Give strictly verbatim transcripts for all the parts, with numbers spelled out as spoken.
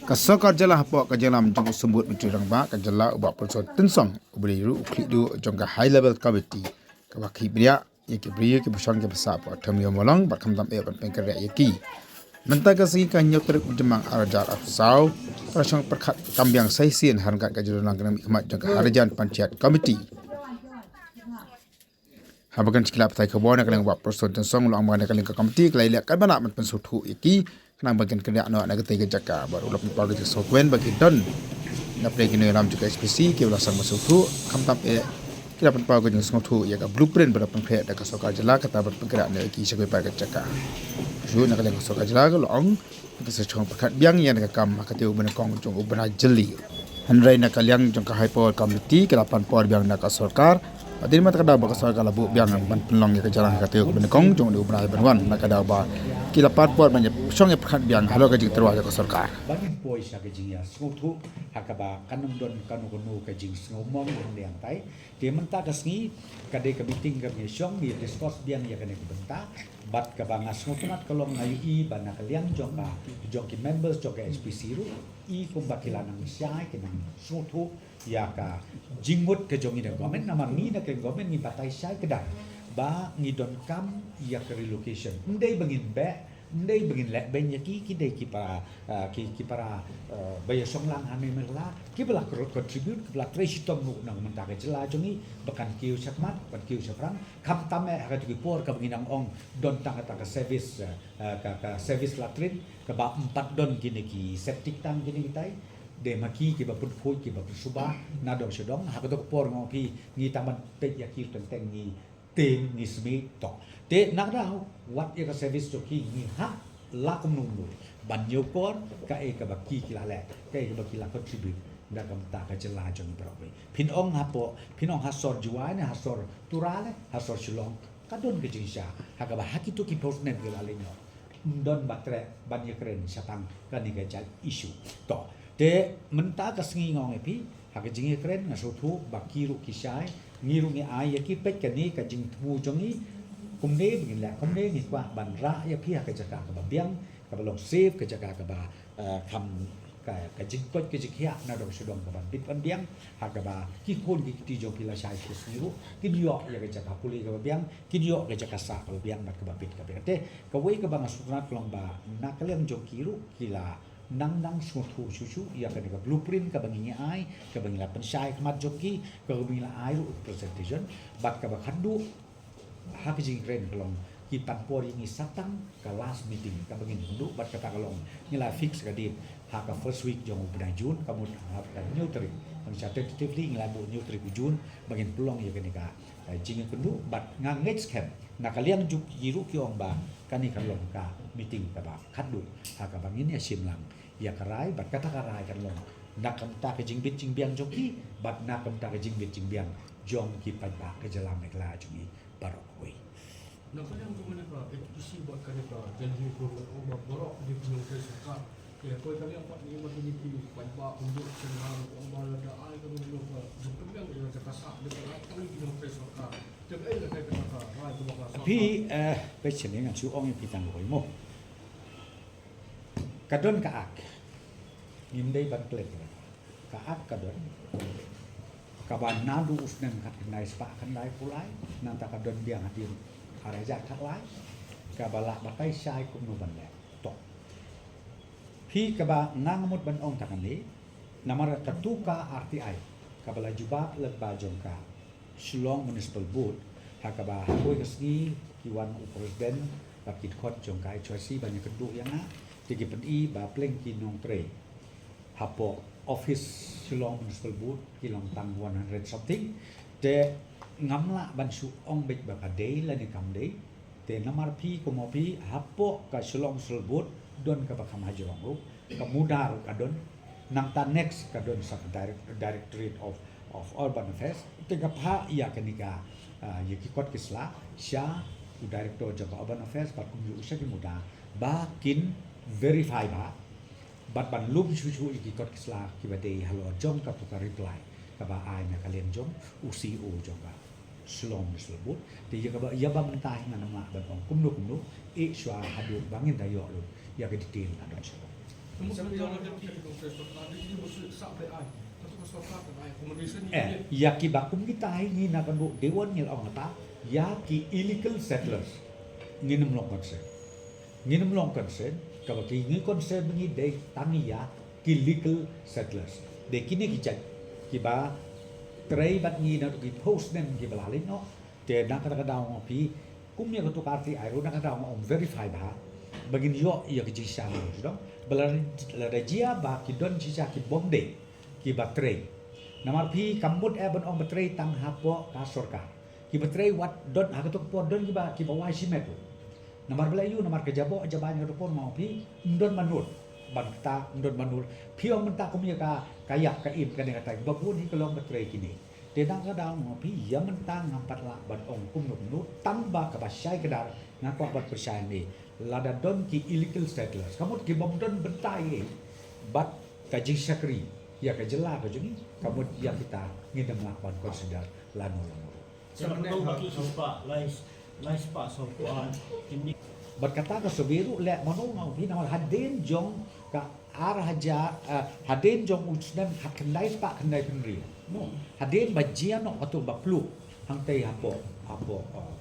Ka sorkar jylla hapoh ka jingïalam jong u Symbud Myntri Rangbah ka jylla u Bah Prestone Tynsong u ba dei ruh u khlieh duh jong ka High Level Committee kaba khih bniah ïa ki briew kiba shong kiba sah hapoh Thawmaiaw Mawlong bad khamtam eh ban pynkynriah ïa ki. Mynta ka sngi ka hynñiew tarik u Jymmang ar hajar arphew saw ka la shong pyrkhat kam biang sa shisien ha ryngkat ka jingdonlang kynhun mihkhmat jong ka Harijan Panchayat Committee. Haba kren sha ki lad pathai khubor na ka liang u Bah Prestone Tynsong u la ong ba na ka liang ka komiti ka la ïaleh katba lah ban pynsngewthuh ïa ki khnang ba kin kynriah noh na katei ka jaka bad u la pynpaw ka jingsngewkmen ba ki don na pdeng ki nongïalam jong ka H P C kiba la sdang ban sngewthuh khamtam eh ki la pynpaw ka jingsngewthuh ïa ka blueprint ba la pynkhreh da ka sorkar jylla kata ban pynkynriah noh ïa ki sha kiwei pat ka jaka. Shuh na ka liang ka sorkar jylla ka la ong ka sa shong pyrkhat biang ïa ka kam ha ka tiew ba nyngkong jong u bnai Jylliew. Hynrei na ka liang jong ka High Power Committee ka la pan por biang na ka sorkar. Hadien mynta ka daw ba ka sorkar la buh biang ban pynlong ïa ka jingïalang ha ka tiew ba nyngkong jong u bnai ban wan na ka daw ba ki la pan por ban ïa shong ïa pyrkhat biang halor ka jingtyrwa jong ka sorkar. Ba ngin poi sha ka jingïasngewthuh ha kaba kan ym don kano kano ka jingsngewmong hangtai. Te mynta ka sngi ka dei ka meeting kaba ngi shong ngi discuss biang ïa kane ka bynta bad kaba nga sngewtynnat ka long nga ïohi ba na ka liang jong ka jong ki members jong ka H P C ruh i kumba ki la nang shai ki nang sngewthuh ïa ka jingmut ka jong ngi na government namar ngi na ka government ngi batai shai kdar ba ngi donkam ïa ka relocation. Ym dei ba ngin beh ym dei ba ngin leh beiñ ïa ki ki dei ki para ah, ki ki para ah, ba ïa shong lang ha ne Meghalaya kiba la contribute kiba la trei shitom ruh na ka bynta ka jylla jong ngi ba kan kiew shakhmat ban kiew shaphrang. Khamtam eh ha katu ki por kaba ngi nang ong don tang kata ka service ah, ka ka service latrine kaba ym pat don kine ki septic tank kine kitai. Dei ma ki kiba pynkhuid kiba pynsuba na dong sha dong ha katu ka por nga ong phi ngi tang ban peit ïa ki teng teng ngi te ngi smiej to. Te na ka daw wat ïa ka service jong ki ngi hap la kumno kumno ban ñiewkor kaei kaba ki ki la leh kaei kaba ki la contribute na ka bynta ka jylla jong ngi baroh kawei. Phin ong hapoh phin ong ha sor Jowai ne ha sor Tura ne ha sor Shillong ka don ka jingshisha ha kaba ha kito ki post name ki la leh ñiewkor. Ym don ba treh ban ïakren shaphang kane ka jait issue. To te mynta ka sngi nga ong ïa phi ha ka jingïakren nga sngewthuh ba ki ruh ki shai ngi ruh ngi ai ïa ki peit kane ka jingthmu jong ngi. Kumne ba ngin leh kumne ngi kwah ban rah ïa phi ha ka jaka kaba biang kaba long safe ka jaka kaba eh, kham ka ka jingkoit ka jingkhiah na dong sha dong kaba bit ban biang ha kaba ki khun ki kti jong phi lashai ki sngi ruh kin ïoh ïa ka jaka pule kaba biang kin ïoh ka jaka sah kaba biang bad kaba bit kaba biang. Te kawei kaba nga sngewtynnat ka long ba na ka liang jong ki ruh ki la nang nang sngewthuh shuh shuh ïa kane ka blueprint kaba ngi ngi ai kaba ngi la pynshai khmat jong ki kaba ngi la ai ruh presentation bad kaba khatduh ha ka jingkren ka long ki pan por ïa ngi sa tang ka last meeting kaba ngin ïakynduh bad kata ka long ngi la fix ka date ha ka first week jong u bnai June ka mut ha ka hynñiew tarik. Tang sha tentatively ngi la buh hynñiew tarik u June ba ngin pynlong ïa kane ka eh, jingïakynduh bad nga ngeit skhem na ka liang jong ki ruh ki ong ba kane kan long ka meeting kaba khatduh ha kaba ngin ïashim lang ïa ka rai bad kata ka rai kan long na ka bynta ka jingbit jingbiang jong ki bad na ka bynta ka jingbit jingbiang jong ki paidbah ka jylla Meghalaya jong ngi baroh kawei. Na ka liang jong kane ka H P C bad kane ka Delhi Government ong ba baroh ki dei ki nongtrei sorkar. Te poi ka liang pat ngi ma kine ki paidbah kumjuh shen ha ong ba lada ai ka ruh ka jingpynbiang ïa ka jaka sah dei ka ai tang ki nongtrei sorkar. Te kaei lada kaei kata ka rai kaba ka sorkar. Phi eh peit shen ngan shu ong ïa phi tang kawei mo. Ka don ka ak. Ngim dei ban klet ïa ka. Ka ak ka don kaba naduh u snem khatkhyndai spah khyndaiphew lai nangta ka don biang hadien ar hajar khatlai kaba lah batai shai kumno ban leh. To phi kaba nga nga mut ban ong ta kane namar katu ka R T I kaba la jubab lem ba jong ka Shillong Municipal Board ha kaba ha kawei ka sngi ki wan u president bad ki dkhot jong ka H R C ban ïakynduh ïa nga te ki pyni ba pleng ki nongtrei hapoh office Shillong Municipal Board ki long tang one hundred something. Te ngam lah ban shu ong beit ba ka dei lane kam dei. Te namar phi kumno phi hapoh ka Shillong Municipal Board don kaba kham hajrong ruh ka muda ruh ka don. Nangta next ka don sa ka direct, Directorate of of Urban Affairs. Te ka phah ïa kane ka ah, ïa ki kot ki sla sha u director jong ka Urban Affairs bad kumjuh sha ki muda ba kin verify ba bad ban lum shuh shuh ïa ki kot ki sla kiba dei halor jong katu ka reply kaba ai na ka liang jong u C E O jong ka Shillong Municipal Board. Te ïa kaba ïa ba mynta hi ngan ym lah ban ong kumno kumno eh shuwa haduh ba ngin da ïoh lut ïa ka detail na dong shuwa. Eh, ïa kiba kum kita hi ngi na ka Dewan ngi la ong ta, ïa ki illegal settlers ngin ym long concern. Ngin ym long concern, kaba ki ngi concern ngi dei tang ïa ki legal settlers. Dei kine ki jait kiba trei bad ngi na ki post name kiba la leit noh. Te na kata ka daw nga ong phi, kum ïa kato ka R T I ruh na ka daw nga ong verify bha ba ngin ïoh ïa ka jingshisha. Ba la, lada jia ba ki don shisha ki bym dei kiba trei. Namar phi kam mut eh ban ong ba trei tang hapoh ka sorkar. Kiba trei wat don ha kato ka por don kiba, kiba wai shimet ruh. Namar balei ïoh, namar ka jaboh jabai na kato ka por ma phi, ym don manul ban kata, ym don manul. Phi ong mynta kum ïa ka, ka ïap ka im kane kata, ba bun hi ka long ba trei kine. Te dang ka daw ma phi, ïa mynta ngam pat lah ban ong kumno kumno, tang ba kaba shai kdar nga kwah ban pyrshah ne. Lada don ki illegal settlers, ka mut ki bym don bynta ei ei bad ka jingshakri ïa ka jylla ka jong ngi, ka mut ïa kita ngin ym lah ban consider lano lano. Sa ka nong ba ki spah, lai, lai spah sawphew ar, kine. Bad kata ka survey ruh leh mano nga ong phi, namar hadien jong ka ar hajar, eh, hadien jong u snem khatkhyndai spah khyndaiphew hynriew. No. Hadien ba jia noh kato ba pluh hangtei hapoh, hapoh, eh,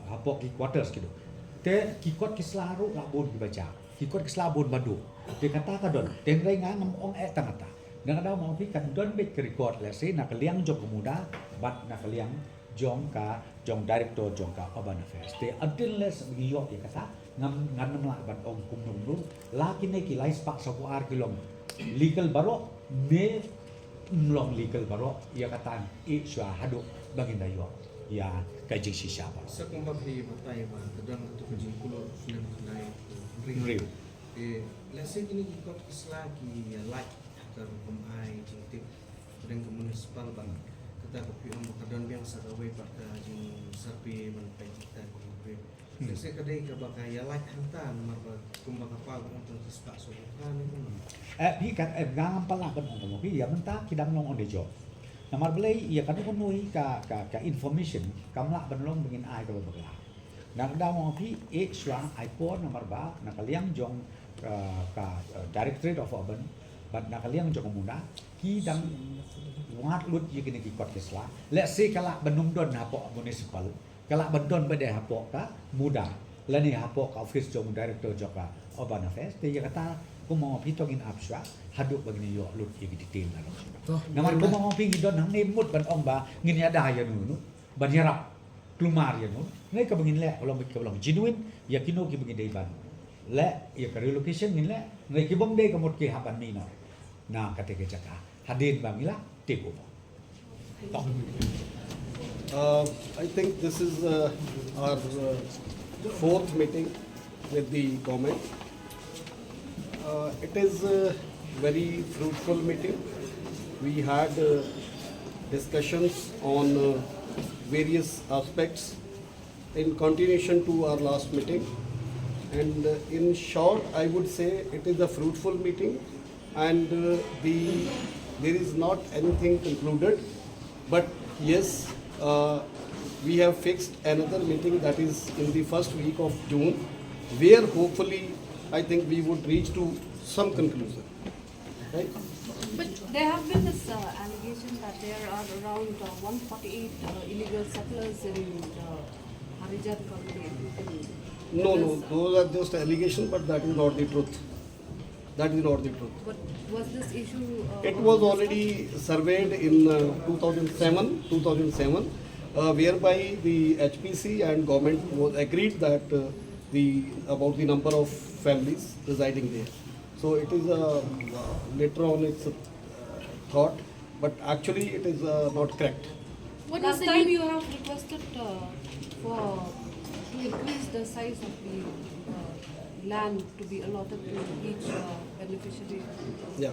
hapoh ki quarters kito. Te ki kot ki sla ruh la bun kiba jia. Ki kot ki sla bun ba duh. Te kata ka don. Te hynrei nga ngam ong eh tang kata. Nga ka daw ma ong phi ka don beit ka record, let's say, na ka liang jong ka MUDA bad na ka liang jong ka, jong director jong ka Urban Affairs. Te until unless ngi ïoh ïa kata, ngam, ngan ym lah ban ong kumno kumno. La kine ki lai spah sawphew ar ki long legal baroh ne ym long legal baroh, ïa kata eh shuwa haduh ba ngin da ïoh ïa ka jingshisha baroh. Sa kumba phi batai ba ka don kato ka jingkular snem khyndai hynriew. Hynriew. Eh, let's say kine ki kot ki sla ki ïa lait ha ka rukom ai jingtip pdeng ka municipal bad kata ka phi ong ba ka don biang sa kawei pat ka jingsurvey ban peit kita ki phi. Hmm. Let's say ka dei kaba ka ïa lait hangta namar ba kumba ka paw ong tang ka spah sawphew ar ne kumno. Eh, phi kat, eh, nga ngam pat lah ban ong kumno phi, ïa mynta ki dang long on the job. Namar balei ïa kano kano hi ka, ka, ka information kam lah ban long ba ngin ai kaba bakla. Na ka daw ma phi eh shuwa ai por namar ba na ka liang jong, eh, ka, eh, Directorate of Urban bad na ka liang jong ka MUDA ki dang wad lut ïa kine ki kot ki sla. Let's say ka lah ban ym don hapoh municipal, ka lah ban don ba dei hapoh ka MUDA lane hapoh ka office jong director jong ka Urban Affairs. Te ïa kata kumba ma phi to ngin ap shuwa haduh ba ngin ïoh lut ïa ki detail na. Namar kumba ma phi ngi don hangne mut ban ong ba ngin ïada ïa no no ban ïarap klumar ïa no. Hynrei kaba ngin leh ka long, ka long genuine ïa kino kiba ngi dei ban leh, ïa ka relocation ngin leh. Hynrei ki bym dei ka mut ki hap ban mih noh na kata ka jaka hadien ba ngi la take over. Uh, I think this is, uh, our, uh, fourth meeting with the government. Uh, it is a very fruitful meeting. We had, uh, discussions on, uh, various aspects in continuation to our last meeting. And, uh, in short, I would say it is a fruitful meeting, and, uh, the, there is not anything concluded. But yes, uh, we have fixed another meeting that is in the first week of June, where hopefully I think we would reach to some conclusion. Right? But there have been this, uh, allegation that there are around, uh, one forty-eight, uh, illegal settlers in the Harijan community. No, no, those are just allegations, but that is not the truth. That is not the truth. But was this issue, uh, It was already surveyed in, uh, two thousand seven, two thousand seven, uh, whereby the H P C and government was agreed that, uh, the, about the number of families residing there. So it is, uh, uh, later on it's, uh, thought, but actually it is, uh, not correct. What was the time you have requested, uh, for to increase the size of the, uh, land to be allotted to each, uh, beneficiary? Yeah.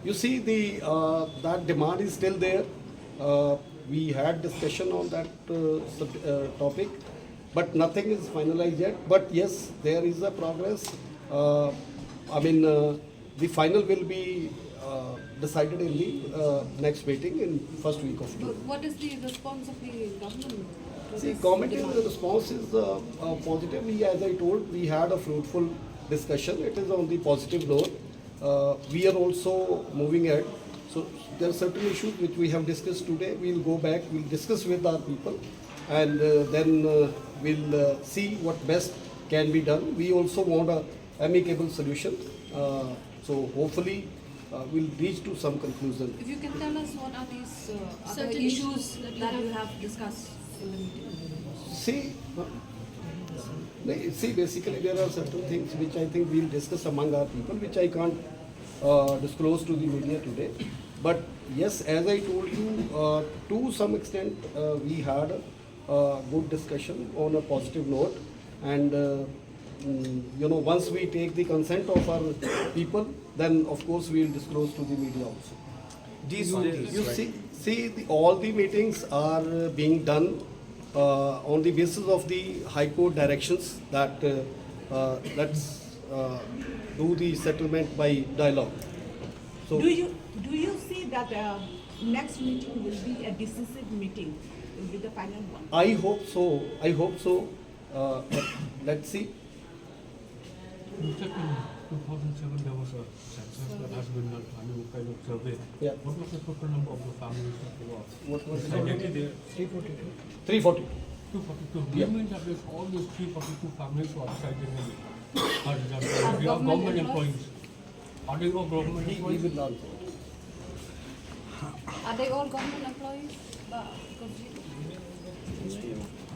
You see, the, uh, that demand is still there. Uh, we had discussion on that, uh, sub-, uh, topic, but nothing is finalized yet. But yes, there is a progress. Uh, I mean, uh, the final will be, uh, decided in the, uh, next meeting in first week of June. But what is the response of the government to this demand? See, government is, the response is, uh, uh, positively. As I told, we had a fruitful discussion. It is on the positive note. Uh, we are also moving ahead. So there are certain issues which we have discussed today. We'll go back, we'll discuss with our people, and uh, then uh, we'll uh, see what best can be done. We also want a amicable solution. Uh, so hopefully, uh, we'll reach to some conclusion. If you can tell us what are these uh, other Certain issues issues that you that have you have discussed in the meeting? See, uh, no, see, basically there are certain things which I think we'll discuss among our people, which I can't uh, disclose to the media today. But yes, as I told you, uh, to some extent, uh, we had a good discussion on a positive note, and uh, mm, you know, once we take the consent of our people, then of course we'll disclose to the media also. These You, days, you right? see, see, the, all the meetings are uh, being done uh, on the basis of the High Court directions that uh, uh, let's uh, do the settlement by dialogue. So Do you, do you see that uh, next meeting will be a decisive meeting, will be the final one? I hope so. I hope so. Uh, but let's see. In fact, in two thousand seven, there was a census that has been done, I mean, kind of survey. Yeah. What was the total number of the families that were What was the decided? Three forty-two. Three forty-two. Two forty-two. Do you Yeah. mean that there's all these three forty-two families who are residing in Hajar? They are government employees. Are they all government He, he employees? Will not vote. Are they all government employees? Bah, because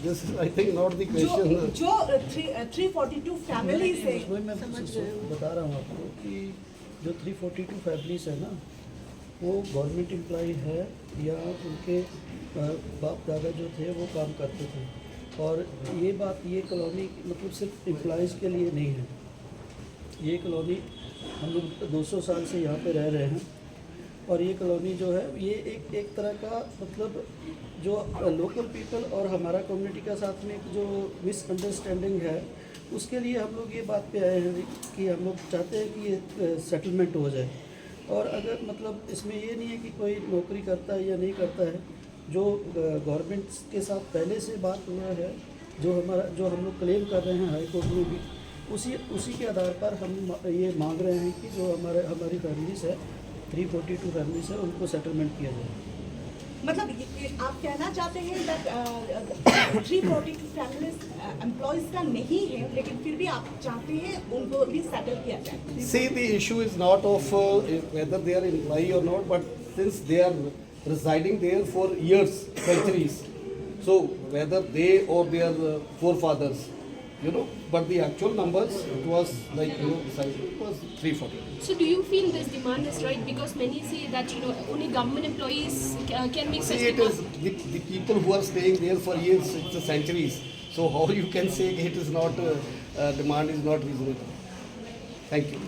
This is, I think, not the जो question. जो थ्री थ्री फोर्टी टू फैमिलीज है। वही मैं बता रहा हूँ आपको कि जो थ्री फोर्टी टू फैमिलीज है ना, वो गवर्नमेंट एम्प्लॉय है या उनके अ, बाप दादा जो थे वो काम करते थे। और ये बात, ये कॉलोनी मतलब सिर्फ एम्प्लॉयज़ के लिए नहीं है। ये कॉलोनी हम लोग दो सौ साल से यहाँ पे रह रहे हैं। और ये कॉलोनी जो है, ये एक एक तरह का, मतलब, जो लोकल पीपल और हमारा कम्युनिटी का साथ में एक जो मिसअंडरस्टैंडिंग है, उसके लिए हम लोग ये बात पे आए हैं कि हम लोग चाहते हैं कि ये सेटलमेंट हो जाए। और अगर, मतलब, इसमें ये नहीं है कि कोई नौकरी करता है या नहीं करता है, जो गवर्नमेंट के साथ पहले से बात हुआ है, जो हमारा, जो हम लोग क्लेम कर रहे हैं हाई कोर्ट में भी, उसी उसी के आधार पर हम म- ये मांग रहे हैं कि जो हमारे हमारी फैमिलीज है, थ्री फोर्टी टू फैमिलीज है, उनको सेटलमेंट किया जाए। मतलब ये, ये आप कहना चाहते हैं दैट थ्री फोर्टी टू फैमिलीज एम्प्लॉयज का नहीं है, लेकिन फिर भी आप चाहते हैं उनको भी सेटल किया जाए? See, the issue is not of uh, whether they are employee or not, but since they are residing there for years, centuries, so whether they or their uh, forefathers, you know, but the actual numbers, it was like, you know, it was three forty. So do you feel this demand is right? Because many say that, you know, only government employees uh, can make such See, it demand. Is the, the people who are staying there for years, it's a centuries. So how you can say it is not, uh, uh, demand is not reasonable? Thank you.